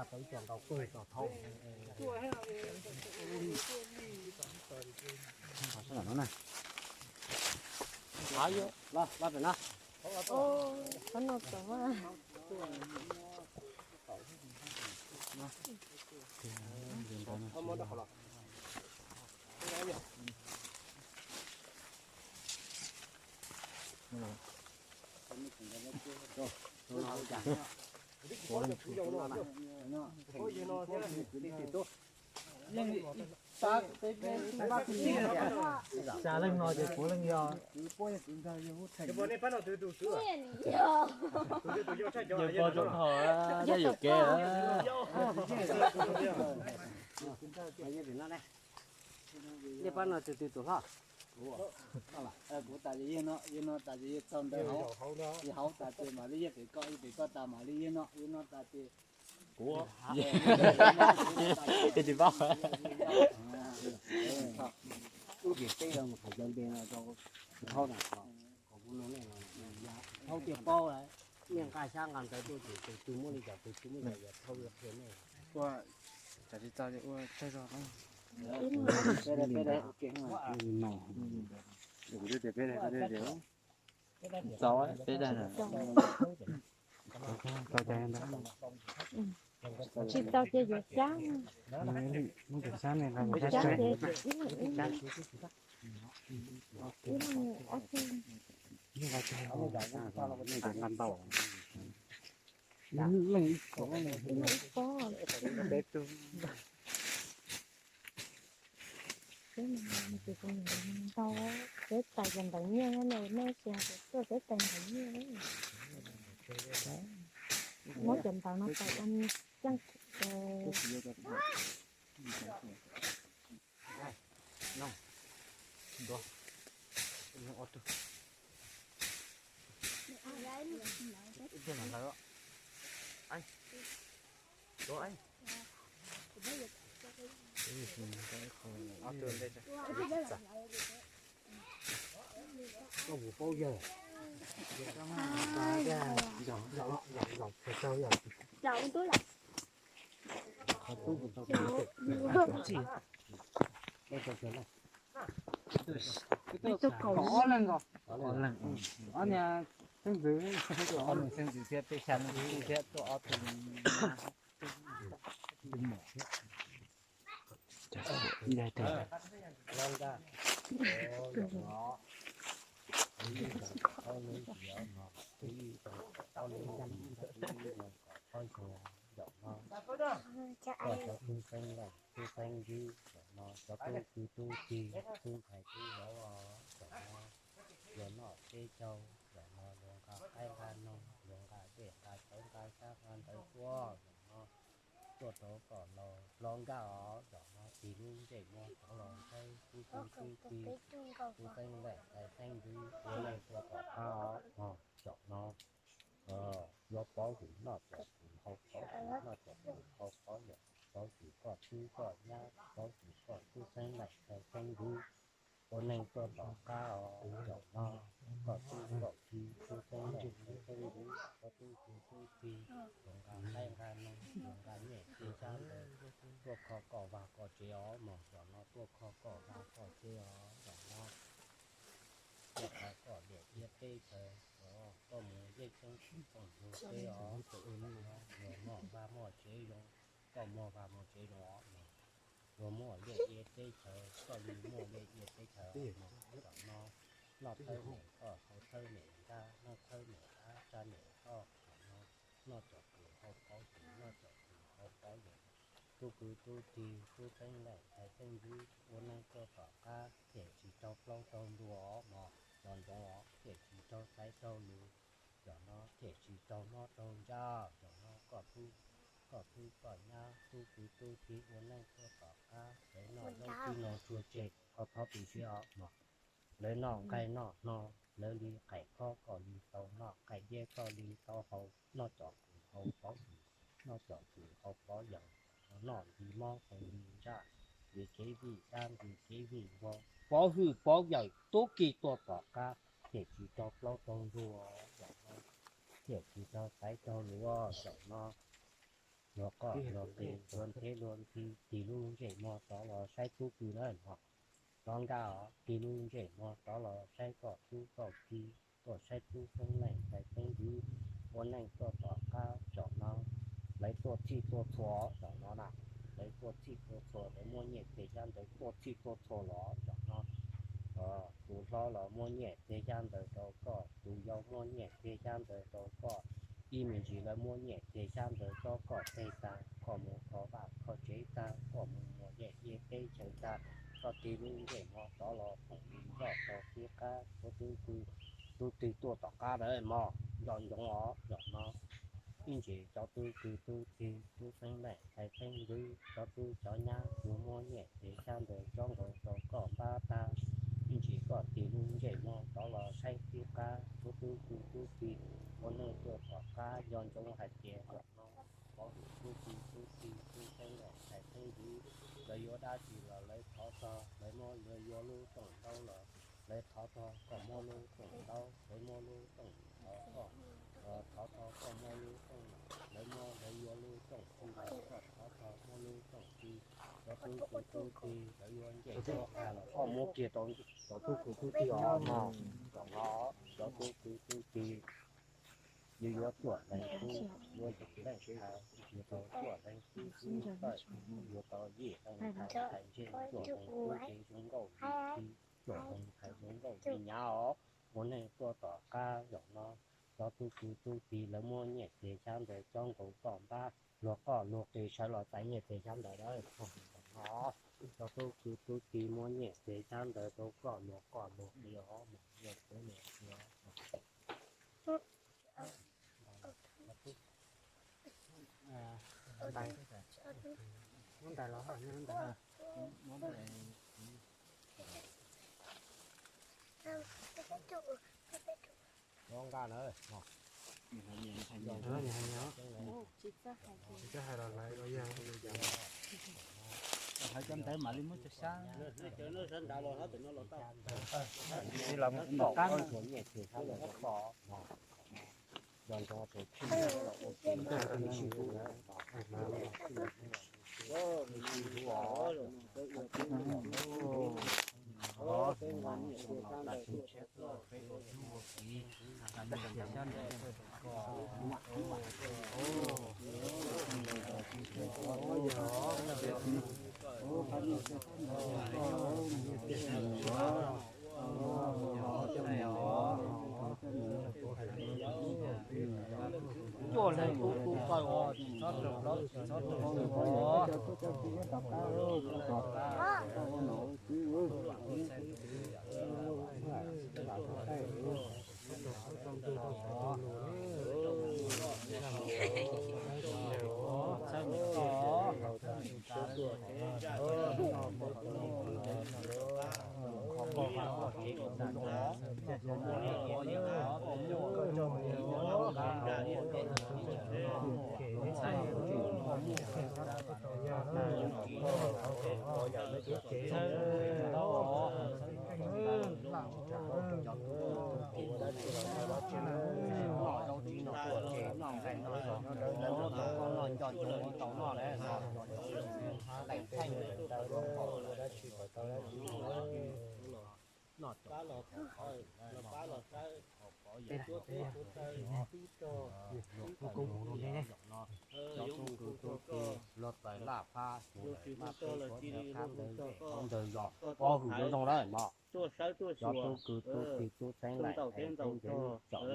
Tau ib co nkaus kawg tau thaub. Los, los pem no. Xya leej no ces kuv leej yog. Yawg pog tsoom thaum, yog yus kev. Nej pab no tus twg tus hlob? Kuv tas ces yawg no, yawg no tas ces yawg txog ntawd hauv, yawg hauv tas ces mam li yawg pem koj, yawg pem koj tas mam li yawg no, yawg no tas ces kuv. Tus paub. Lub tsev teb no mus qhov cov npe no rau hauv na, kom kuv no nej no, hauv tias paub lawm, nej nqa xyab nqa ntawv tuaj ces tus twg muaj li cas tus twg muaj li cas yog thauj yuav qhia nej. Ua, tsam tsis txog ces ua tsawg zog. Txaus peb daim. Tsis txaus ces yuav xyab. Muab cov xyab ne, cov xyab ces ib leeg ib leeg, ib leeg ob tug. Leej ib pob. Ntau, peb tais cov ntawv nyiaj no, nej tsis tuaj peb tais ntawv nyiaj. Muab cov ntawv no tais ua ceeb. Koj mus paub yawg. Ob leeg nkaus. Ob niag xeeb ntxwv, ob niag xeeb ntxwv thiab peb xya leej tub thiab tuaj ob tug. Cov tub xeeb leej tub xeeb ntxwv, zaum no cov tub kwv tub tij, tub ntxhais tub vauv os, zaum no luag noj teb chaws, zaum no luag nqa qaib nqa noog, luag nqa dej nqa cawv nqa xyab nqa ntawv tuaj, zaum no tuaj rau kom laus hlob nkaj os, zaum no tig lub ntsej muag rov los saib tub kwv tub tij, tub xeeb leej ntxhais xeeb ntxwv, ua neej tuaj tom qab os, zaum no yuav paub hwm noj cov hwm, haus paub hwm noj cov hwm, haus paub yawm, paub hwm koj tub koj nyab, paub hwm koj tub xeeb leej ntxhais xeeb ntxwv, ua neej tuaj tom qab os, zaum no koj tub koj kiv tub xeeb leej ntxhais xeeb ntxwv, koj tub kwv tub tij, luag nqa qaib nqa noog, luag nqa nyiaj txiag xyab ntawv tuaj kho koj vaj koj tsev os mog, zaum no tuaj kho koj vaj koj tsev os, zaum no tuaj kho koj liaj iab teb chaws, koj mus yeej xeeb xwm tooj ntug teb os, zaum no luag muaj vaj muaj tsev zoo, koj muaj vaj muaj tsev zoo os mog, luag muaj liaj iab teb chaws, koj li muaj liaj iab teb chaws os mog, zaum no noj thawj niam koj haus thawj niam nkaj, noj thawj niam dab, tsa niam toj, zaum no noj cov kwv haus paub hwm, noj cov kwv haus paub yawm, tub kwv tub tij, tub xeeb leej ntxhais xeeb ntxwv, ua neej tuaj tom qab thiaj tsis raug plaub raug ntug os mog, nco ntsoov os, thiaj tsis raug xaiv raug lus, zaum no thiaj tsis raug mob raug ntsaj, zaum no koj tub, koj tub koj nyab, tub kwv tub tij, ua neej tuaj tom qab, lawv noj zaub tib no tsuag tseg, koj txhob tu siab os mog, lawv noj nqaij noj hno, lawv li qais khob koj li tau noj, qais diab koj li tau haus, noj cov kwv haus paub hwm, noj cov kwv haus paub yawm, noj nti mob qee nti ntsaj, nti kev vij dab nti kev vij vog, paub hwj paub yawm tub ki tuaj tom qab, thiaj tsis raug plaub raug ntug, zaum no thiaj tsis raug xaiv raug lus, zaum no Luag qoj luag qis luag nthe luag nthi, tig lub ntsej muag rov los saib tub kwv na mog. Rov nkaj os, tig lub ntsej muag rov los saib koj tub koj ki, tuaj saib tub xeeb leej ntxhais xeeb ntxwv ua neej tuaj tom qab zaum no. Lawv tuaj txhij tuaj txhua zaum no na, lawv tuaj txhij tuaj txhua, lawv muab nyiaj txiag xyab ntawv tuaj txhij tuaj txhua los zaum no. Tus hlob los muab nyiaj txiag xyab ntawv rau koj, tus yau muab nyiaj txiag xyab ntawv rau koj, ib me ntsis lawv muab nyiaj txiag xyab ntawv rau koj teg tag, koj mus kho vaj kho tsev tag, koj mus muag dej iab teb chaws tag, koj tig lub ntsej muag rov los phoom li zoj rau tib qab, tub tub kwv tub tij tuaj tom qab lawm mog, nco ntsoov os zaum no. Ib ntsis cov tub kwv tub tij, tub xeeb leej ntxhais xeeb ntxwv, cov tub cov nyab, yuav muab nyiaj txiag xyab ntawv tsob nkaus rau koj npab tag, ib ntsis koj tig lub ntsej muag rov los saib tib qab, tub tub kwv tub tij, ua neej tuaj tom qab, nco ntsoov hais tias zaum no pov hwm tub kwv tub tij, tub xeeb leej ntxhais xeeb ntxwv, lawv yuav dab tsi los lawv thov txog, lawv muab lawv yuav lub rooj ntaub los lawv thov txog, koj muab lub rooj ntaub, lawv muab lub rooj ntaub, koj thov txog, koj muab lub rooj, lawv muab lawv yuav lub rooj tij los koj thov txog muab lub rooj tij, cov tub kwv tub tij lawv yuav ncej yuav qab los koj muab kiag rau cov tub kwv tub tij os mog. Zaum no cov tub kwv tub tij yuav yuav cuaj leeg tub, yuav yim leej ntxhais, yuav tau cuaj leeg tub tub tij, yuav tau yim leej ntxhais ntxhais ntse, cuaj leeg tub tij zoo nkauj li tij, cuaj leeg ntxhais zoo nkauj li nyav os. Ua neej tuaj tom qab zaum no, cov tub kwv tub tij lawv muab nyiaj txiag xyab ntawv tsob nkaus koj npab, luag qoj luag qis sawv los txais nyiaj txiag xyab ntawv lawm no. Cov tub kwv tub tij muab nyiaj txiag xyab ntawv rau koj luag qoj luag qis os, muab nyiaj txiag xyab ntawv rau koj luag qoj luag qis os. Muab ntais los, muab ntais. Muab nqa na. Tsis txawj hais los lawv, hais cov ntawd mam li muab cov xyab. Los tom qab no. Cuaj leeg tub tub kaw os, tsis txhob raug plaub, tsis txhob raug xwm os. Cov tub kwv tub tij luag txais laj phab mus lawm, maj peb suav cov kab ntawd zej hauv ntawd zos, pov hwm zoo zoo lawm mog. Cov tub kwv tub tij tub xeeb laim ntxhais xeeb ntxwv, zaum no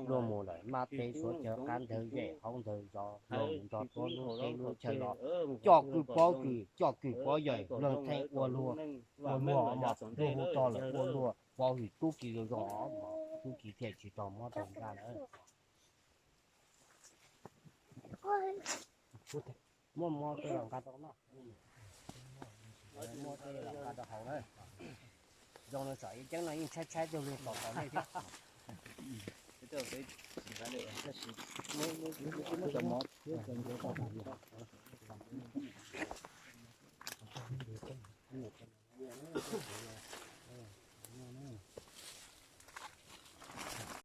luag mus lawm, maj peb suav cov kab ntawd zej hauv ntawd zos, luag mus nrog tuab lub teb lub chaw los coj kwv pov kwv, coj kwv pov yawg, luag theej ua luag, ua luag mog, luag hu tau lawm ua luag, pov hwm tub ki zoo zoo os, tub ki thiaj tsis raug mob raug nkeeg lawm. Muaj mob tej los nqa rau noj, muaj tej los nqa rau haus na. Zoo no tsom ib ceeb no yeej tshaib tshaib tuaj li tom tom nej thiab.